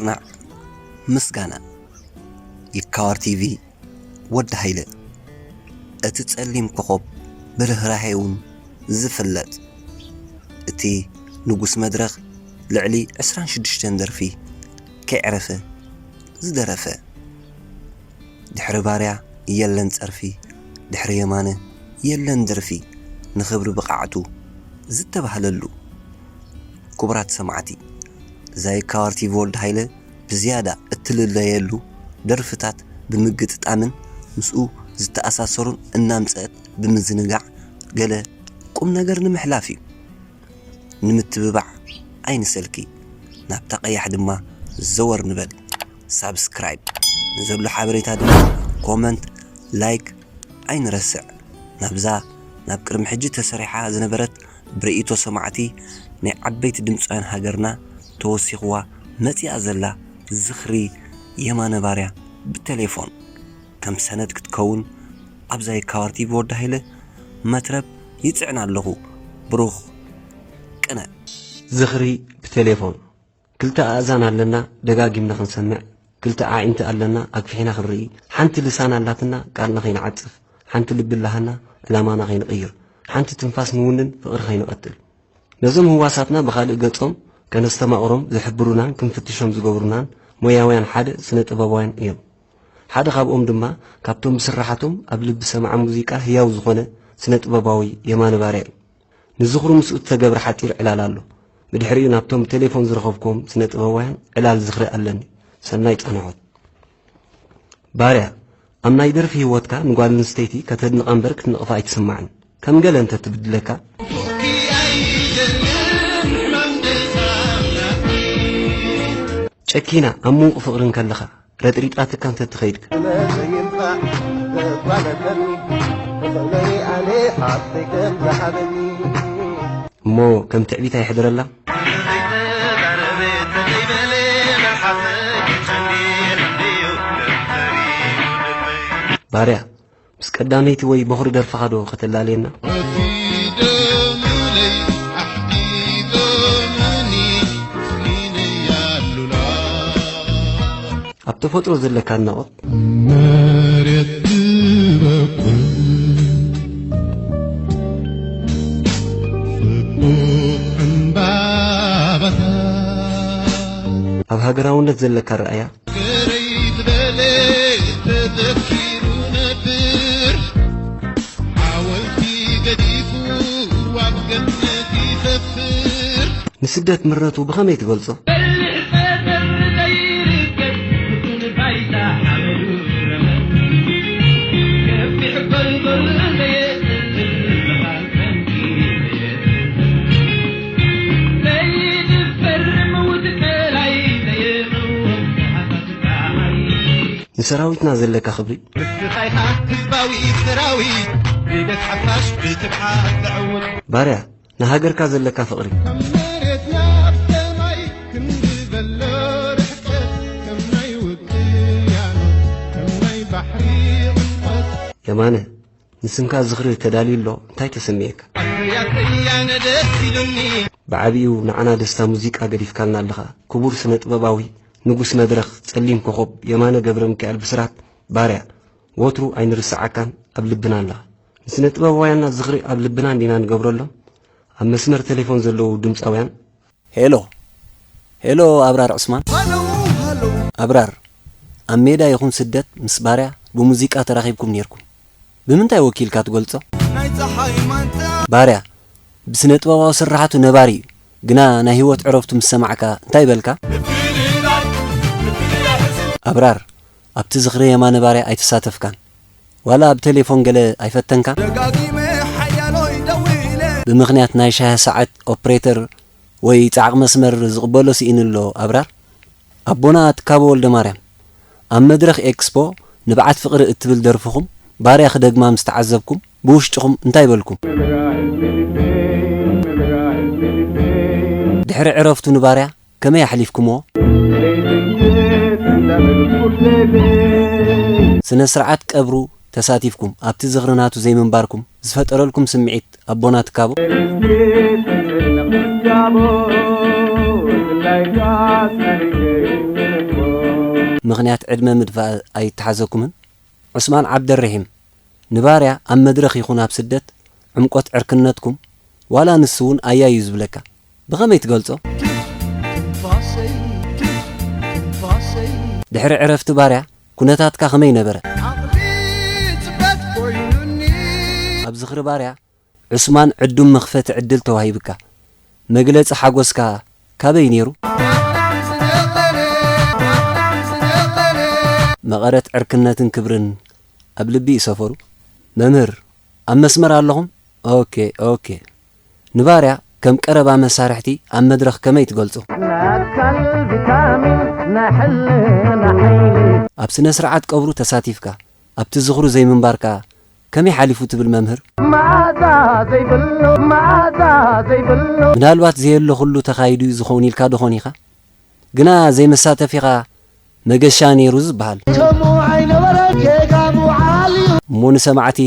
ምጽናዕ ምስጋና። ይካዋር ቲቪ፣ ወዲ ሃይለ፣ እቲ ጸሊም ኮኾብ ብርህራሄ እውን ዝፍለጥ፣ እቲ ንጉስ መድረኽ ልዕሊ ዕስራን ሽዱሽተን ደርፊ ከይዕረፈ ዝደረፈ። ድሕሪ ባርያ የለን ጸርፊ፣ ድሕሪ የማነ የለን ደርፊ፣ ንኽብሪ ብቕዓቱ ዝተባህለሉ። ክቡራት ሰማዕቲ፣ እዛ ይካዋር ቲቪ ወዲ ሃይለ ብዝያዳ እትልለየሉ ደርፍታት ብምግጥጣምን ምስኡ ዝተኣሳሰሩን እናምጸአት ብምዝንጋዕ ገለ ቁም ነገር ንምሕላፍ እዩ። ንምትብባዕ ኣይንሰልኪ፣ ናብታ ቀያሕ ድማ ዘወር ንበል። ሳብስክራይብ፣ ንዘሎ ሓበሬታ ድማ ኮመንት፣ ላይክ ኣይንረስዕ። ናብዛ ናብ ቅድሚ ሕጂ ተሰሪሓ ዝነበረት ብርእይቶ ሰማዕቲ ናይ ዓበይቲ ድምፃውያን ሃገርና ተወሲኽዋ መፂኣ ዘላ ዝኽሪ የማነ ባርያ ብቴሌፎን ከም ሰነድ ክትከውን ኣብዛ ይካዋር ቲቪ ወዲ ሃይለ መትረብ ይፅዕን ኣለኹ። ብሩኽ ቅነ። ዝኽሪ ብቴሌፎን። ክልተ ኣእዛን ኣለና ደጋጊምና ክንሰምዕ፣ ክልተ ኣዒንቲ ኣለና ኣግፊሕና ክንርኢ፣ ሓንቲ ልሳን ኣላትና ቃልና ከይንዓጽፍ፣ ሓንቲ ልቢ ኣላትና ዕላማና ከይንቕይር፣ ሓንቲ ትንፋስ ንውንን ፍቕሪ ከይንቐትል። ነዞም ህዋሳትና ብኻልእ ገጾም ከነስተማቕሮም ዝሕብሩናን ክንፍትሾም ዝገብሩናን ሞያውያን ሓደ ስነ ጥበባውያን እዮም። ሓደ ካብኦም ድማ ካብቶም ብስራሓቶም ኣብ ልቢ ሰማዒ ሙዚቃ ህያው ዝኾነ ስነ ጥበባዊ የማነ ባርያ እዩ። ንዝኽሩ ምስኡ እተገብረ ሓጺር ዕላል ኣሎ። ብድሕሪኡ ናብቶም ብቴሌፎን ዝረኸብክዎም ስነ ጥበባውያን ዕላል ዝኽሪ ኣለኒ። ሰናይ ጻንሖት። ባርያ፣ ኣብ ናይ ደርፊ ህይወትካ ንጓል ኣንስተይቲ ከተድንቓ እምበር ክትነቕፋ ኣይትስማዕን። ከም ገለ እንተ ትብድለካ፣ ጨኪና ኣብ ምዉቕ ፍቕሪ እንከለኻ ረጥሪጣትካ እንተ ትኸይድ፣ እሞ ከም ትዕቢት ኣይሕደረላ። ባርያ፣ ምስ ቀዳመይቲ ወይ በኹሪ ደርፍኻ ዶ ከተላልየና? ኣብ ተፈጥሮ ዘለካ ኣድናቖት። መሬት ትበቁል ጽቡቕ ዕምባባታት። ኣብ ሃገራውነት ዘለካ ኣረኣእያ። ገረይ ዝበለ ተዘኪሩ ነብር፣ ሓወልቲ ገዲፉ ኣብ ገነት ይሰፍር። ንስደት ምረቱ ብኸመይ ትገልጾ? ንሰራዊትና ዘለካ ክብሪ። ንስኻ ኢኻ ህዝባዊ ሰራዊት፣ ብደት ሓፋሽ ብትብዓት ዘዕውት። ባርያ፣ ንሃገርካ ዘለካ ፍቕሪ። ካብ መሬት ናብ ሰማይ ክንዲ ዘሎ ርሕቀት፣ ከም ናይ ውቅያኖስ፣ ከም ናይ ባሕሪ ዕምቆት። የማነ፣ ንስምካ ዝኽሪ ተዳልዩ ኣሎ፣ እንታይ ተሰሚኤካ? ኣኽርያ ከያነ ደስ ኢሉኒ። ብዓቢኡ ንዓና ደስታ ሙዚቃ ገዲፍካልና ኣለኻ። ክቡር ስነ ጥበባዊ፣ ንጉስ መድረኽ፣ ጸሊም ኮኾብ፣ የማነ ገብረ ሚካኤል ብስራት፣ ባርያ፣ ወትሩ ኣይንርስዓካን፣ ኣብ ልብና ኣለኻ። ንስነ ጥበባውያንና ዝኽሪ ኣብ ልብና እንዲና ንገብረሎም። ኣብ መስመር ቴሌፎን ዘለዉ ድምጻውያን። ሄሎ፣ ሄሎ ኣብራር ዑስማን። ሃሎ፣ ሃሎ። ኣብራር፣ ኣብ ሜዳ ይኹን ስደት ምስ ባርያ ብሙዚቃ ተራኺብኩም ኔርኩም። ብምንታይ ወኪልካ ትገልጾ? ናይ ጸሓይ ማንታ። ባርያ፣ ብስነ ጥበባዊ ስርሓቱ ነባሪ እዩ፣ ግና ናይ ህይወት ዕረፍቱ ምስ ሰማዕካ እንታይ በልካ? ኣብራር፣ ኣብቲ ዝኽሪ የማነ ባርያ ኣይተሳተፍካን። ዋላ ኣብ ቴሌፎን ገለ ኣይፈተንካን? ደጋጊመ ሓያሎይ ደዊለ። ብምኽንያት ናይ ሻሂ ሰዓት ኦፕሬተር ወይ ጻዕቕ መስመር ዝቕበሎ ስኢኑ ኣሎ ኣብራር። ኣቦና ትካቦ ወልደማርያም፣ ኣብ መድረኽ ኤክስፖ ንብዓት ፍቕሪ እትብል ደርፍኹም ባርያ ክደግማ ምስ ተዓዘብኩም ብውሽጥኹም እንታይ በልኩም? ድሕሪ ዕረፍቱ ንባርያ ከመይ ኣሕሊፍኩምዎ? ስነ ስርዓት ቀብሩ ተሳቲፍኩም ኣብቲ ዝኽሪ ናቱ ዘይምንባርኩም ዝፈጠረልኩም ስምዒት ኣቦና ትካቦ? ምኽንያት ዕድመ ምድፋእ ኣይተሓዘኩምን? ዑስማን ዓብደርሒም፣ ንባርያ ኣብ መድረኽ ይኹን ኣብ ስደት ዕምቆት ዕርክነትኩም ዋላ ንሱ እውን ኣያዩ ዝብለካ ብኸመይ ትገልጾ? ድሕሪ ዕረፍቲ ባርያ ኩነታትካ ከመይ ነበረ? ኣብ ዝኽሪ ባርያ ዑስማን ዕዱም መኽፈቲ ዕድል ተዋሂብካ። መግለጺ ሓጎስካ ካበይ ነይሩ? መቐረት ዕርክነትን ክብርን ኣብ ልቢ እዩ ሰፈሩ። መምህር፣ ኣብ መስመር ኣለኹም? ኦኬ፣ ኦኬ። ንባርያ ከም ቀረባ መሳርሕቲ ኣብ መድረኽ ከመይ ትገልጹ? ንኣካል ቪታሚን ናይ ሕልና ሓይሊ። ኣብ ስነ ስርዓት ቀብሩ ተሳቲፍካ ኣብቲ ዝኽሩ ዘይምንባርካ ከመይ ሓሊፉ ትብል መምህር? መኣዛ ዘይብሉ፣ መኣዛ ዘይብሉ። ምናልባት ዘየሎ ኩሉ ተኻይዱ እዩ ዝኸውን ኢልካ ዶ ኾን ኢኻ? ግና ዘይመሳተፊኻ መገሻ ነይሩ ዝበሃል። ከምኡ ኣይነበረ ጌጋ ምውዓል እዩ። እሞ ንሰማዕቲ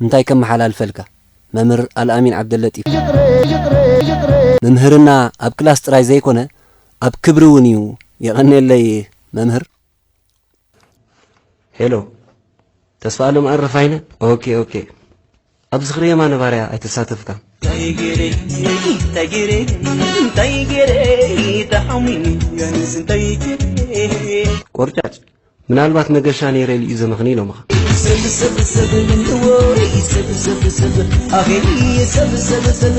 እንታይ ከመሓላልፈልካ? መምህር ኣልኣሚን ዓብደለጢፍ። ይቕሬ፣ ይቕሬ፣ ይቕሬ። መምህርና ኣብ ክላስ ጥራይ ዘይኮነ ኣብ ክብሪ እውን እዩ። የቐንየለይ መምህር። ሄሎ፣ ተስፋ ኣለም ኣረፋይነ? ኦኬ፣ ኦኬ። ኣብ ዝኽሪ የማነ ባርያ ኣይተሳተፍካን? እንታይ ገይረ፣ እንታይ ገይረ፣ እንታይ ገይረ፣ ተሓሚሙ ያንስ እንታይ ገይረ? ቆርጫጭ፣ ምናልባት መገሻ ነይረ ኢሉ እዩ ዘመኽኒ ኢሎምኻ። ሰብ፣ ሰብ፣ ሰብ፣ ወይ፣ ሰብ፣ ሰብ፣ ሰብ፣ ኣኼ፣ ሰብ፣ ሰብ፣ ሰብ፣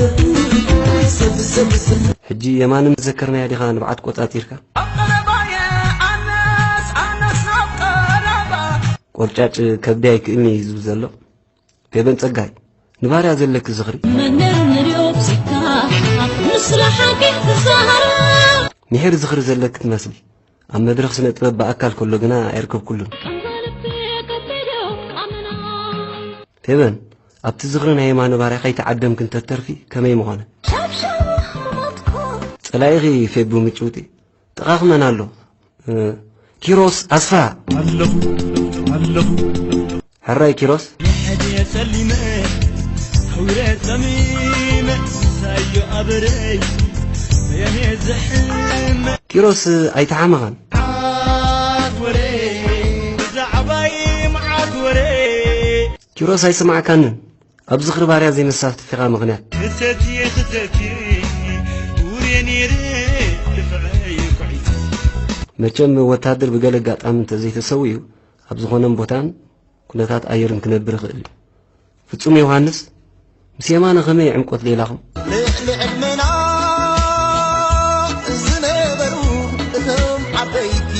ሰብ፣ ሰብ፣ ሰብ። ሕጂ የማነ ምስ ዘከርናያ ዲኻ ንብዓት ቆጻጺርካ? ኣብ ቀረባየ ኣነስ፣ ኣነስ ናብ ቀረባ። ቆርጫጭ ከብዲ ኣይክእልኒ እዩ ዝብል ዘሎ። ፌበን ጸጋይ፣ ንባርያ ዘለኪ ዝኽሪ። መምህር ንድዮ ብዚካ፣ ንስለ ሓቂ ትዛረብ። ምሒር ዝኽሪ ዘለኪ ትመስሊ። ኣብ መድረኽ ስነ ጥበብ ብኣካል ከሎ ግና ኣይርከብኩሉን። ቀንዛ ልቢ ከቢዱ ኣመና። ፌበን፣ ኣብቲ ዝኽሪ ናይ የማነ ባርያ ከይተዓደምኪ እንተትተርፊ ከመይ ምኾነ? ሻብሻብ ምሞትኩ። ጸላኢኺ ፌቡ ምጭውጢ። ጥቓኺ መን ኣሎ? እ፣ ኪሮስ ኣስፋ። ኣለኹ፣ ኣለኹ። ሕራይ ኪሮስ። ንሕድየ ጸሊመ፣ ከዊረ ጸሚመ፣ ሳዮ ኣበረይ፣ በየኔ ዝሕመ። ኪሮስ ኣይተሓመኻን። መዓት ወረ፣ ብዛዕባይ መዓት ወረ። ኪሮስ ኣይሰማዕካንን። ኣብ ዝኽሪ ባርያ ዘይመሳተፊኻ ምኽንያት? ክተትየ፣ ክተትየ፣ ውርየ ነይረ፣ ድፍዐ የኩዒተ። መቸም ወታደር ብገለ ኣጋጣሚ እንተዘይተሰዊኡ፣ ኣብ ዝኾነን ቦታን ኩነታት ኣየርን ክነብር ይኽእል እዩ። ፍጹም ዮሃንስ፣ ምስ የማነ ከመይ ዕምቆት ሌላኹም? ልዕሊ ዕድመና ዝነበሩ እቶም ዓበይቲ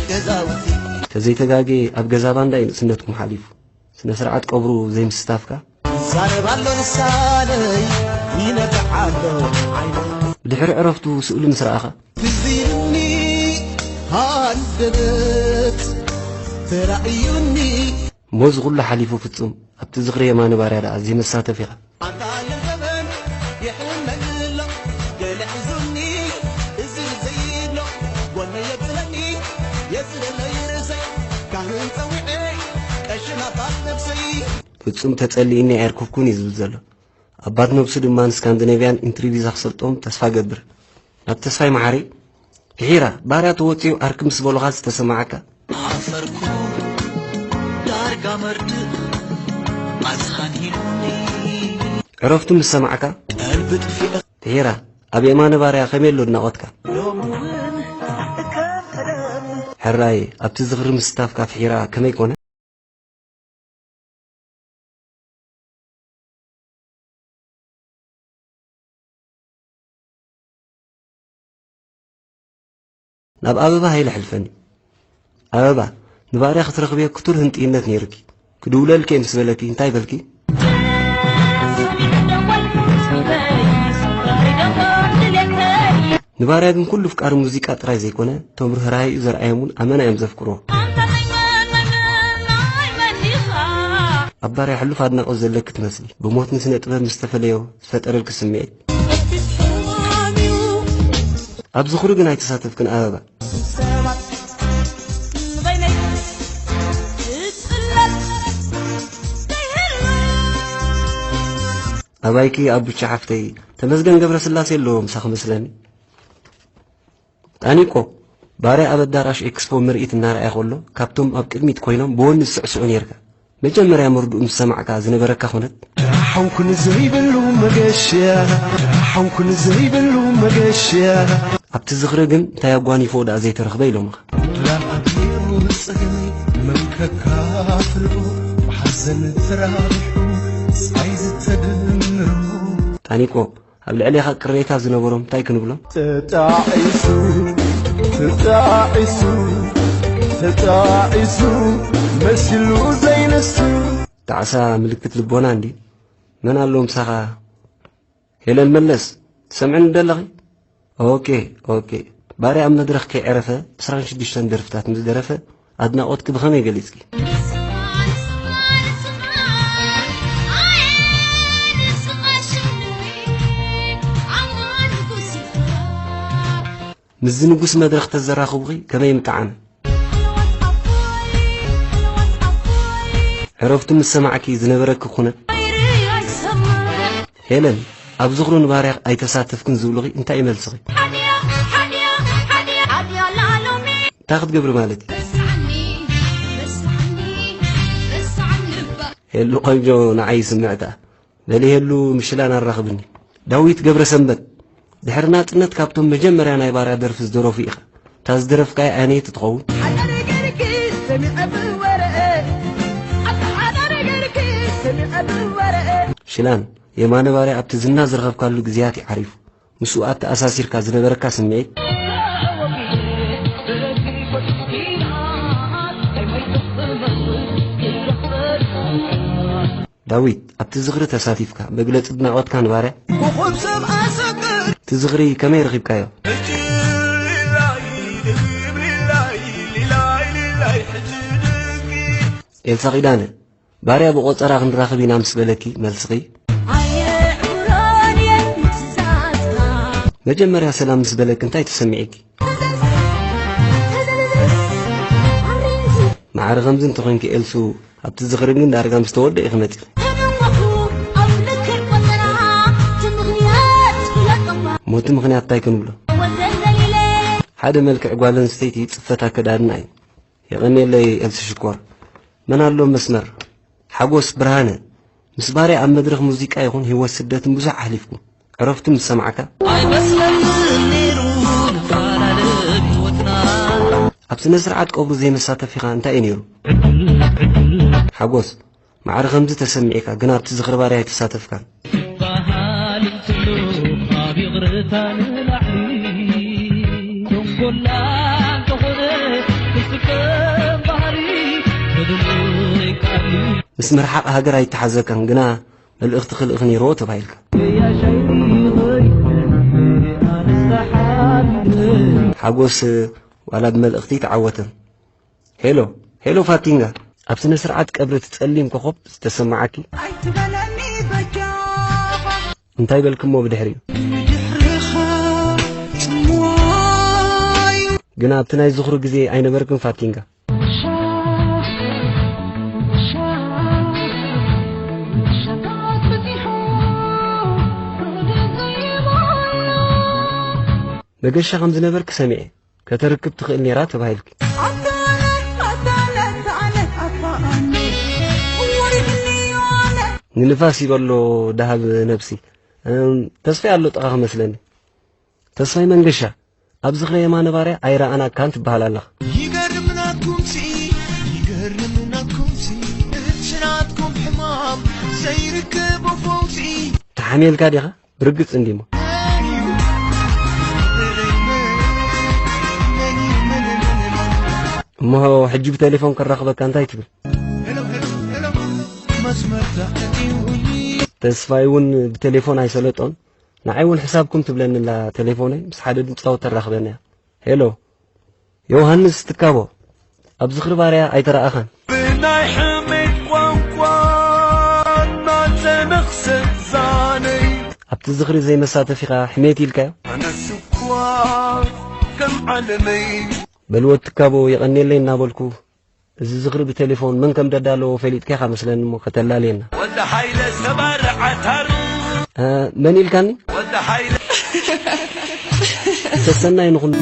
ገዛውቲ። ተዘይተጋጌ ኣብ ገዛ ባንዳ እዩ ንእስነትኩም ሓሊፉ። ስነ ስርዓት ቀብሩ ዘይምስታፍካ። ይዛረብ ኣሎ ልሳነይ፣ ይነፍዕ ኣሎ ዓይነይ። ብድሕሪ ዕረፍቱ ስእሉ ምስ ረኣኻ። ትዝ ኢሉኒ ሃንደበት ተራእዩኒ። እሞ እዚ ኩሉ ሓሊፉ ፍጹም ኣብቲ ዝኽሪ የማነ ባርያ ደኣ ዘይመሳተፍ ኢኻ። ኣንታ ኣለም ዘበን ይሕመኒ ኣሎ፣ ገለ ሒዙኒ፣ እዚ ዘይብሎ፣ ጎነይ የብለኒ፣ የጽለለይ ርእሰይ፣ ካህን ጸዊዐ፣ ቀሺ ናባት ነብሰይ። ፍጹም ተጸሊእኒ ኣየርኩብኩን እዩ ዝብል ዘሎ። ኣባት ነብሱ ድማ ንስካንዲኔቭያን ኢንትሪ ቪዛ ክሰልጦም ተስፋ ገብር። ናብ ተስፋይ መሓሪ፣ ፍሒራ፣ ባርያ ተወጺኡ ኣርኪ ምስ በሉኻ ዝተሰማዓካ? ኣፈርኩ ዳርጋ መርድእ ኣዝኻን ሂሉኒ። ዕረፍቱ ምስ ሰማዕካ? ቀልቢ ጥፊአ። ፍሒራ፣ ኣብ የማነ ባርያ ከመይ ኣሎ ኣድናቖትካ? ሎሚ እውን እከፍለኒ። ሕራይ፣ ኣብቲ ዝኽሪ ምስታፍካ ፍሒራ ከመይ ኮነ? ናብ ኣበባ ሃይለ ሕልፈኒ። ኣበባ፣ ንባርያ ክትረኽብዮ ክቱር ህንጥይነት ነይሩኪ። ክድውለልኪ እየ ምስ በለኪ እንታይ በልኪ? ንባርያ ግን ኩሉ ኣፍቃሪ ሙዚቃ ጥራይ ዘይኮነ፣ እቶም ርህራሄኡ ዘርኣዮም እውን ኣመና እዮም ዘፍቅርዎ። ኣብ ባርያ ሕሉፍ ኣድናቖት ዘለኪ ትመስሊ። ብሞት ንስነ ጥበብ ምስ ተፈለዮ ዝፈጠረልኪ ስምዒት? ኣብ ዝኽሩ ግን ኣይተሳተፍክን ኣበባ። ኣባይኪ ኣቡቻ ሓፍተይ፣ ተመስገን ገብረስላሴ ኣለዎ ምሳኺ መስለኒ። ጣኒቆ፣ ባርያ ኣብ ኣዳራሽ ኤክስፖ ምርኢት እናረኣየ ከሎ፣ ካብቶም ኣብ ቅድሚት ኮይኖም ብወኒ ዝስዕስዑ ኔርካ። መጀመርያ መርድኡ ምስ ሰማዕካ ዝነበረካ ኩነት? ራሕውኩን ዘይብሉ መገሻ፣ ራሕውኩን ዘይብሉ መገሻ። ኣብቲ ዝኽሪ ግን እንታይ ኣጓኒፎ ደኣ ዘይተረኽበ ኢሎምኻ? ላዕቢሩ ጸገመይ መን ከካፍሎ፣ ብሓዘን ተራቢሑ ስቓይ ዝተደምሮ። ታኒቆ፣ ኣብ ልዕሌኻ ቅሬታ ዝነበሮም እንታይ ክንብሎም? ተጣዒሱ፣ ተጣዒሱ፣ ተጣዒሱ፣ መሲሉ ዘይንሱ። ጣዕሳ ምልክት ልቦና እንዲ? መን ኣሎ ምሳኻ? ሄለን መለስ፣ ትሰምዕኒ ደለኺ? ኦኬ፣ ኦኬ። ባርያ ኣብ መድረኽ ከይዕረፈ ዕስራን ሽዱሽተን ደርፍታት ምስ ደረፈ፣ ኣድናቖትኪ ብኸመይ ገሊጽኪ? ምስዚ ንጉስ መድረኽ ተዘራኽቡኺ ከመይ ምጠዓመ? ዕረፍቱ ምስ ሰማዕኪ ዝነበረኪ ኩነት? ሄለን፣ ኣብ ዝኽሩ ንባርያ ኣይተሳተፍክን ዝብሉኺ እንታይ እዩ መልስኺ? እንታይ ክትገብሪ ማለት እዩ? ሄሉ ቆንጆ፣ ንዓይ ይስምዕታ። በሊ ሄሉ፣ ምሽላን ኣራኽብኒ። ዳዊት ገብረሰንበት፣ ድሕሪ ናጽነት ካብቶም መጀመርያ ናይ ባርያ ደርፊ ዝደረፉ ኢኻ። እታ ዝደረፍካያ ኣየነይቲ ትኸውን? ሓደ ነገርኪ ሰሚዐ ብወረ፣ ኣታ ሓደ ነገርኪ ሰሚዐ ብወረ። ሽላን፣ የማነ ባርያ ኣብቲ ዝና ዝረኸብካሉ ግዜያት እዩ ዓሪፉ። ምስኡ ኣተኣሳሲርካ ዝነበረካ ስምዒት? ዳዊት፣ ኣብቲ ዝኽሪ ተሳቲፍካ፣ መግለጺ ኣድናቖትካ ንባርያ? ኮኾብ ሰብ ኣሰግር። እቲ ዝኽሪ ከመይ ረኺብካዮ? ሕጂ ሊላይ፣ ድግም ሊላይ፣ ሊላይ፣ ሊላይ፣ ሕጂ ድግም። ኤልሳ ኪዳነ፣ ባርያ ብቆጸራ ክንራኸብ ኢና ምስ በለኪ፣ መልስኺ? ኣየዕብሮን እየ ምትእዛዝካ። መጀመርያ ሰላም ምስ በለኪ እንታይ ተሰሚዕኪ? ማዕረ ከምዚ እንተኾይንኪ ኤልሱ፣ ኣብቲ ዝኽሪ ግን ዳርጋ ምስ ተወድአ ኢኺ መጺኺ። ተነወኹ ኣብ ልክዕ ቆጸራ፣ እቲ ምኽንያት ይለቅማ። ሞቲ ምኽንያት እንታይ ክንብሎ? ወዘን ዘሊለ። ሓደ መልክዕ ጓል ኣንስተይቲ ጽፈት ኣከዳድና እዩ። የቐንየለይ ኤልሲ ሽኮር። መን ኣሎ መስመር? ሓጎስ ብርሃነ። ምስ ባርያ ኣብ መድረኽ ሙዚቃ ይኹን ህይወት ስደትን ብዙሕ ኣሕሊፍኩም። ዕረፍቱ ምስ ሰማዕካ? ኣይመስለንን ነይሩ ንፈላለ ህይወትና። ኣብ ስነ ስርዓት ቀብሩ ዘይመሳተፊኻ እንታይ እዩ ነይሩ? ሓጎስ፣ ማዕረ ከምዚ ተሰሚዕካ፣ ግን ኣብቲ ዝኽሪ ባርያ ኣይተሳተፍካን። ይበሃል እንተሎ ካብ ይቕርታ ንላዕሊ፣ ተንኮላ እንተኾነ ክስከም ባህሪ፣ መደሞ ይቃሊ። ምስ ምርሓቕ ሃገር ኣይተሓዘካን፣ ግና መልእኽቲ ክልእኽ ነይርዎ ተባሂልካ። ሓጎስ ዋላ ብመልእኽቲ ተዓወተ። ሄሎ፣ ሄሎ ፋቲንጋ፣ ኣብ ስነ ስርዓት ቀብሪ እቲ ጸሊም ኮኾብ ዝተሰማዓኪ? ኣይትበለኒ በጃኻ። እንታይ በልክሞ ብድሕሪኡ? ብድሕርኻ ጽምዋይ። ግና ኣብቲ ናይ ዝኽሩ ግዜ ኣይነበርክን ፋቲንጋ። መገሻ ከም ዝነበርኪ ሰሚዐ። ከተርክብ ትኽእል ነይራ ተባሂልኪ። ንንፋስ ይበሎ ደሃብ ነብሲ። እም፣ ተስፋይ ኣሎ ጥቓ ክመስለኒ። ተስፋይ መንገሻ፣ ኣብ ዝኽረ የማነ ባርያ ኣይረኣናካን ትበሃል ኣለኻ። ይገርም ናትኩም ሲ፣ ይገርም ናትኩም ሲ፣ እቲ ናትኩም ሕማም ዘይርከቦ ፈውሲ። ተሓሚልካ ዲኻ? ብርግጽ እንዲሞ። እሞ ሕጂ ብቴሌፎን ከራኽበካ እንታይ ትብል? ተስፋይ እውን ብቴሌፎን ኣይሰለጦን። ንዓይ እውን ሕሳብኩም ትብለኒ ኣላ ቴሌፎነይ፣ ምስ ሓደ ድምጻዊ ተራኽበኒ እያ። ሄሎ፣ ዮሃንስ ትካቦ፣ ኣብ ዝኽሪ ባርያ ኣይተረኣኻን። ብናይ ሕሜት ቋንቋ እናተነኽሰ ዛነይ። ኣብቲ ዝኽሪ ዘይመሳተፊኻ ሕሜት ኢልካዮ? ኣነስ እኳ ከም ዓለመይ። በልዎ ትካቦ፣ የቐንየለይ እናበልኩ፣ እዚ ዝኽሪ ብቴሌፎን መን ከም ደዳለዎ ፈሊጥካ ኢኻ መስለኒ እሞ ከተላልየና። ወዲ ሃይለ ሰባሪ ዓታር። እ፣ መን ኢልካኒ? ወዲ ሃይለ። ሰሰናይ ንኹን።